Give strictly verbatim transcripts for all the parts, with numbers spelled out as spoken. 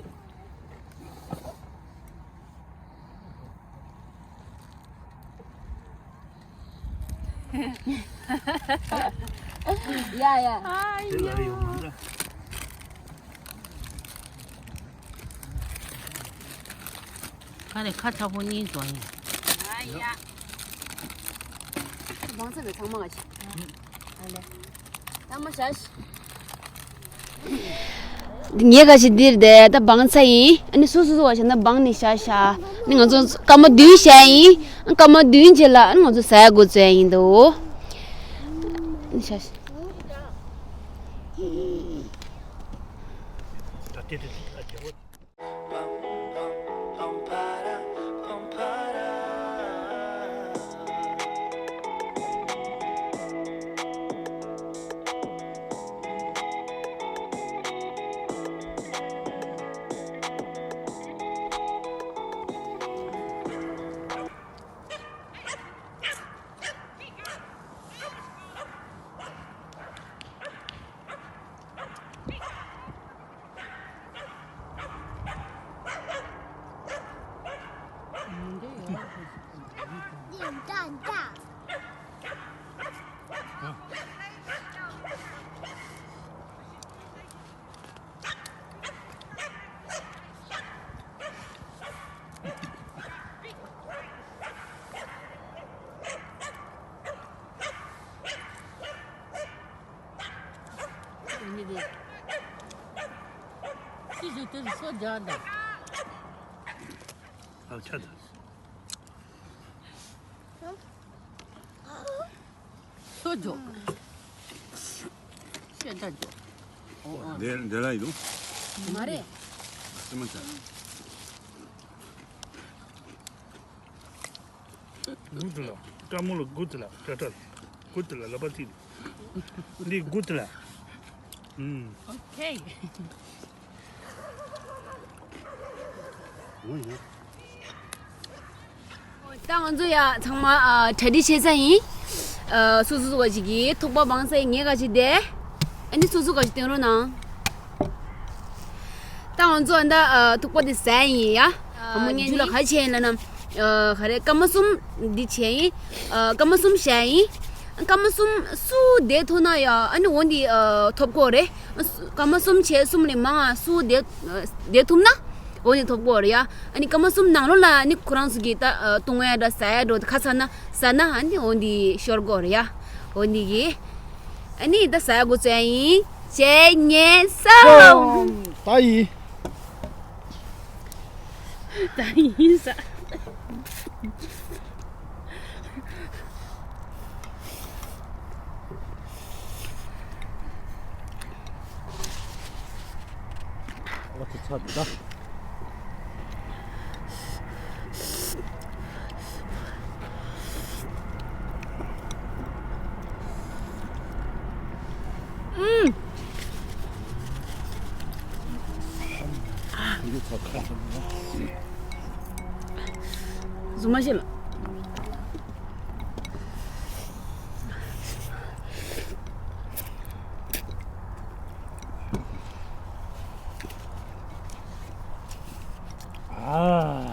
ཡ་ཡ། དེ་ལ་ཡོང་མ་འདྲ། ཁ་ནས་ཁ་ཚ་པོ་གཉིས་འཛོམས་ཡིན། ཨ་ཡ། བང་ཚ་བའི་ཚང་མ་ག་ཅི། ཨ་ལེ། ངས་ག་ཞིག་འདིར་དེ་ད་བང་ཚ་ཡིན། ཨ་ནི་སུ་སུ་སུ་བ་བྱས་ན་བང་ནི་བཞག་བཞག་ནི་ང་ཚོ་སྐར་མ་བདུན་བཞག་ཡིན། སྐར་མ་བདུན་རྗེས་ལ་ཨ་ནི་ང་ཚོ་ཟ་ཡ་འགོ་བཙུགས་ཡ་ཡིན་འདུག་ནི་བཞག་བཞག་སོ་རྒྱག་དང་། ཨ་ཆ་དང་། སོ་རྒྱོ། ཤེས་ད་རྒྱོ། འདི་འདི་ལ་ཡིན་ནོ། མ་རེད། སེམས་མ་ཆགས། good luck. ཀ་མོ་ལ་good luck. ཀ་ཏ་ལ་good luck. ལ་པ་ཏི་ལ། འདི་good luck. ཨུམ། ཨོ་ཁེ། ད་ང་ཚོ་ཡ་ཚང་མ་ཨ་གྲ་སྒྲིག་བྱས་ཚར་ཡིན། ཨ་སོ་སོ་སོ་བ་ཞིག་གིས་ཐུག་པ་བང་ས་ངས་ག་ཞིག་བསྡད། ཨ་ནི་སོ་སོ་ག་ཞིག་སྟོན་རོགས་གནང་། ད་ང་ཚོ་ཨ་ད་ཨ་ཐུག་པ་དེ་ཟ་ཡིན་ཡ། ཨ་མོ་ངས་རྒྱུ་ལ་ག་བྱས་ཡིན་ལ་ན། ཨ་ག་རེ་སྐར་མ་གསུམ་འདི་བྱས་ཡིན། ཨ་སྐར་མ་གསུམ་བྱས་ཡིན། སྐར་མ་གསུམ་སུ་བསྡད་ཐུབ་ན་ཡ་ཨ་ནི་འོ་འདི་ཨ་ཐོབ་གོ་རེད། སྐར་མ་གསུམ་བྱས་གསུམ་ལས་མང་ང་སུ་བསྡད་བསྡད་ཐུབ་ན་འོ་འདི་ཐོབ་གོ་རེད་ཡ། ཨ་ནི་སྐར་མ་གསུམ་ནང་ལོགས་ལ་ཨ་ནི་ཁོ་རང་ཚོ་གིས་ད་ཨ་བཏུང་ཡ་འདྲ་ཟ་ཡ་འདྲ་ཁ་ཚ་ན་ཟ་ན་ཨ་ནི་འོ་འདི་ཤོར་གོ་རེད་ཡ། འོ་འདི་གི་ཨ་ནི་ད་ཟ་ཡ་འགོ་བཙུགས་ཡ་ཡིན། གཅིག་གཉིས་གསུམ། ད་ཡིན། ད་ཡིན་ས། ཨོ་ཙི་ཚ་འདི་ད། ཨུམ། འདི་ཚ་ཁ་ཚ་འདི་ད། རྫུན་མ་བཤད་ལ། ཨ།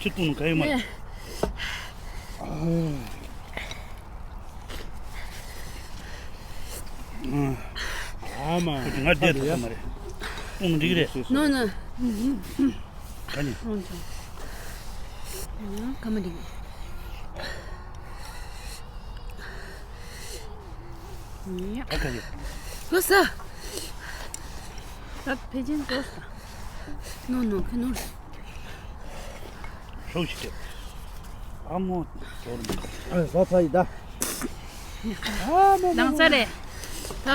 ཁྱི་ལྟོང་ནི་ག་ཡོད་མ་རེད། ཨ་མ། ཁོ་ང་བསྡད་ཐུབ་ས་མ་རེད། ལྟོང་འགྲིག་རེད། ནོ་ནོ། ག་ནས། ཁ་མ་འགྲིག་ཡ། ཨ་ཁ་ཡོད། ལོ་ས། ད་ཕལ་ཆེར་ལོ་ས། ནོ་ནོ་ཁི་ནོ། ཤོག་ཅིག་ཨ་མོ་དོར་མི། ཨ་ཟ་ཚ་ཡི་ད། ཨ་མོ་མོ། ནང་ས་རེད། ད།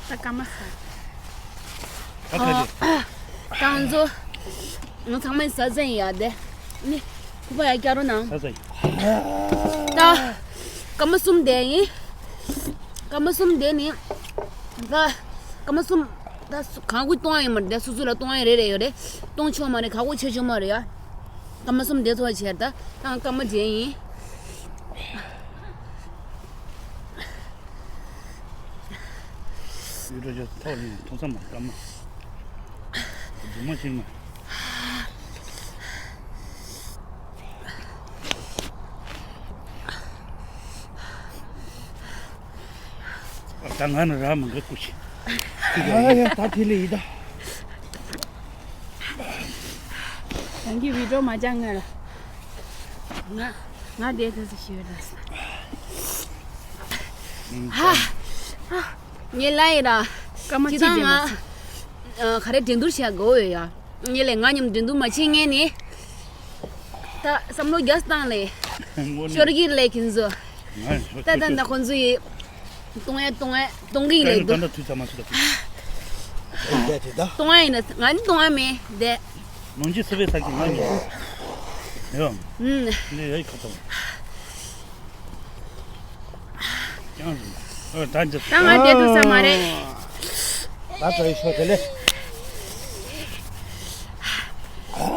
ད་སྐར་མ་ས། ད་ཁ་ཅིག་ད་ང་ཚོ། ང་ཚང་མས་ཟ་ཟིན་ཡ་དེ། ནི། ཁུ་པ་ཡ་སྐྱ་རོ་ནང་། ཟ་ཟ་ཡི། ད། སྐར་མ་གསུམ་དེ་ཡིན། སྐར་མ་གསུམ་དེ་ནི། ད། སྐར་མ་གསུམ། ད་སུ་གང་གུ་གཏོང་ཡ་ཡིན་མ་རེད། ད་སོ་སོ་ལ་གཏོང་ཡ་རེ་རེ་ཡོད་རེད། གཏོང་ཆོག་མ་རེད། ག་གུ་ཆེ་ཆོག་མ་རེད་ཡ། སྐར་མ་གསུམ་དེ་ཚོ་བྱས་ད། ད་སྐར་མ་བརྒྱད་ཡིན། ཡུལ་གྲུ་ཆ་ཐོག་ནས་མཐོང་ས་མ་སྐར་མ། སྒྲོལ་མ་ཆེན་མ། ད་ང་ནི་ར་མི་འགའ་ཀུ་ཤི། ཨ་ཡ་ད་དེ་ལས་ཡིན་ད། རང་གི་བི་ཌིའོ་མ་སྦྱང་ང་ལ། ང་ང་དེ་ཐོས་སུ་ཤི་བ་ད། ཧ། ཧ། ངས་ལ་ཡི་ར། སྐར་མ་ཅི་གཅིག་དང་ང་། ཨ་ག་རེ་འགྲན་བསྡུར་བྱ་དགོས་ཡོད་ཡ། ངས་ལས་ང་མཉམ་འགྲན་བསྡུར་མ་བྱེད་ངས་ནི། ད་བསམ་བློ་རྒྱག་སྟངས་ལས། དངོས་གནས་ཤོར་གྱི་ལས་ཁྱིན་ཟོ། ང་ད་ད་ད་ཁོང་ཚོ་ཡི། གཏོང་ཡ་གཏོང་ཡ་གཏོང་གི་ལས་འདུག་ད་ད་དུས་ཚང་མ་ཚོ་ད། གཏོང་ཡ་ཡིན་ན་ང་ནི་གཏོང་ཡ་མེད་དེ། མང་ཆེ་སུ་བས་ས་ཀྱི་ང་ནི། ཡོ། ཨུམ། འདི་ཡ་ཡི་ཁ་ཐོག་ཀྱང་། ཨ་ད་འཇིབ། ད་ང་བསྡད་ཐུབ་ས་མ་རེད། ད་ད་ཡི་ཤོག་དེ་ལས།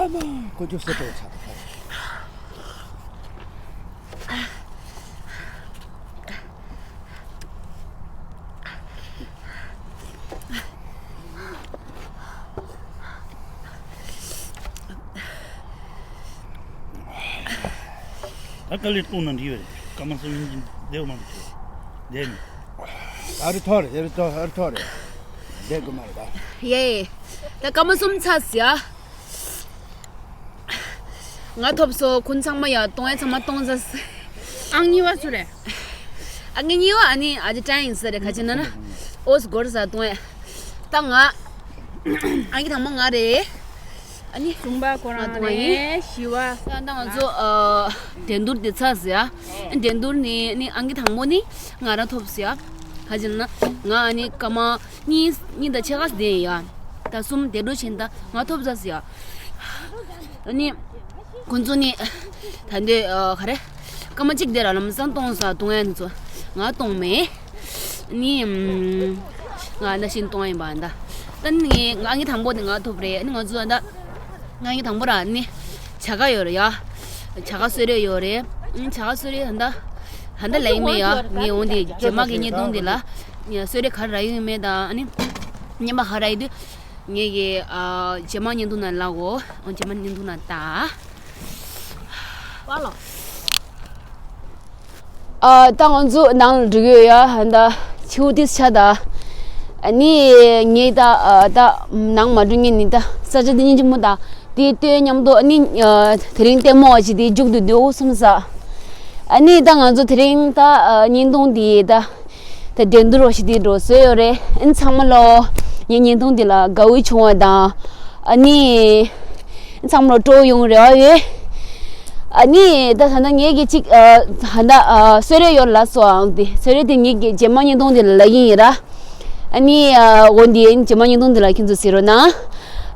ཀོ་ཅོ་སེ་ཏོ་ཆ་ཏོ་ཁ། ད་དཀའ་ལས་གཏོང་ན་འགྲིག་ཡོད་རེད། སྐར་མ་གསུམ་ཡིན་གྱི་བསྡད་དགོས་མ་རེད། བསྡད་ནས། ཨ་རི་ཐོ་རེད། ཨ་རི་ཐོ། ཨ་རི་ཐོ་རེད། བསྡད་དགོས་མ་རེད་ད། ཡེ། ད་སྐར་མ་གསུམ་ཚར་ཟིན་ཡ། ང་ཐོབ་སོང་། ཁོང་ཚང་མ་ཡ་གཏོང་ཡ་ཚང་མ་གཏོང་ཚར་ཟིན། ཨང་གཉིས་པ་སུ་རེད། ཨང་གཉིས་པ་ཨ་ནི་ཨ་ཅེ་ཀྲང་ཡིན་ས་རེད། ག་ཅི་ན་ན། ཨོ་སི་གོར་ས་གཏོང་ཡ། ད་ང་ཨང་ཀི་དང་པོ་ང་རེད། ཨ་ནི་གསུམ་པ་ཁོ་རང་ང་གཏོང་ཡ་ཡིན། རེད། བཞི་པ། ད་ད་ང་ཚོ་ཨ་འགྲན་བསྡུར་དེ་ཚར་ཟིན་ཡ། འགྲན་བསྡུར་ནི་ནི་ཨང་ཀི་དང་པོ་ནི་ང་རང་ཐོབ་ཟིན་ཡ། ག་ཅི་ན་ན་ང་ཨ་ནི་སྐར་མ་གཉིས་གཉིས་དང་ཕྱེད་ཀ་བསྡད་ཡ། ད་གསུམ་དེ་འགྲོ་ཕྱིན་ད་ང་ཐོབ་ཚར་ཟིན་ཡ། ཨ་ནི་ཁོང་ཚོ་ནི་ད་འདོད་ཨ་ག་རེ་སྐར་མ་གཅིག་དེ་ར་ལམ་སང་གཏོང་ས་གཏོང་ཡ་ནི་ཚོ་ང་གཏོང་མེད། ནི་ཨམ་ང་ད་ཤིན་གཏོང་ཡ་ཡིན་པ་ད། ད་ནི་ང་ཨང་ཀི་དང་པོ་དེ་ང་ཐོབ་རེད། ནི་ང་ཚོ་ད་ང་ཨང་ཀི་དང་པོ་ར་ནི་བྱ་དགའ་ཡོད་རེད་ཡ། བྱ་དགའ་གསོལ་རས་ཡོད་རེད། ཨམ་བྱ་དགའ་གསོལ་རས་ད་ད་ད་ལེགས་མེད་ཡ། ངས་འོང་དེ་རྗེས་མ་གི་བརྙན་ཐུང་དེ་ལ་གསོལ་རས་ག་རེ་རག་ཡོད་མེད་ད། ཨ་ནི་རྔན་པ་ག་རེ་རག་ཡོད་དུས། ངེད་ཀྱི་ཨ་རྗེས་མ་བརྙན་ཐུང་ནང་ལ་གོ། རྗེས་མ་བརྙན་ཐུང་ནང་ལྟ། ཨ་ད་ང་ཚོ་ནང་ལ་འགྲོ་གི་ཡོད་ཡ། ཧ་ད་ཆུ་ཏིས་ཆ་ད། ཨ་ནི་ངས་ད་ཨ་ད་ནང་མ་འགྲོ་ངས་ནི་ད་ས་ཆ་འདི་སྙིང་རྗེ་མོ་ད། དེ་ལྟོས་མཉམ་དུ་ཨ་ནི་ཨ་དེ་རིང་ལྟད་མོ་བ་ཞིག་དེ་མཇུག་ཏུ་འདོད་གསུམ་ཟ། ཨ་ནི་ད་ང་ཚོ་དེ་རིང་ད་ཨ་བརྙན་ཐུང་དེ་ད། ད་འགྲན་བསྡུར་བ་ཞིག་དེ་འགྲོ་སྲོལ་ཡོད་རེད། ཨ་ནི་ཚང་མ་ལོ་ངའི་བརྙན་ཐུང་འདི་ལ་དགའ་བོ་བྱུང་བ་དང་། ཨ་ནི་ཚང་མ་ལོ་སྤྲོ་ཡོང་རེ་བ་ཡོད། ཨ་ནི་ད་ད་ལྟ་ངེད་ཀྱི་གཅིག་ཨ་ད་ལྟ་ཨ་གསོལ་རས་ཡོད་ལ་སོ་ཨང་དེ་གསོལ་རས་དེ་ངེད་ཀྱི་རྗེས་མ་བརྙན་ཐུང་འདི་ལ་ལབ་ཀྱི་ཡིན་ར། ཨ་ནི་ཨ་འོ་འདི་རྗེས་མ་བརྙན་ཐུང་འདི་ལ་ཁྱེད་ཚོ་གཟིགས་རོགས་གནང་།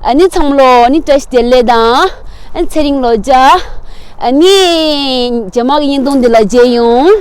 ཨ་ནི་ཚང་མ་ལོ་ཨ་ནི་བཀྲ་ཤིས་བདེ་ལེགས་དང་། ཨ་ནི་ཚེ་རིང་ལོ་བརྒྱ། ཨ་ནི་རྗེས་མ་གི་བརྙན་ཐུང་འདི་ལ་མཇལ་ཡོང་།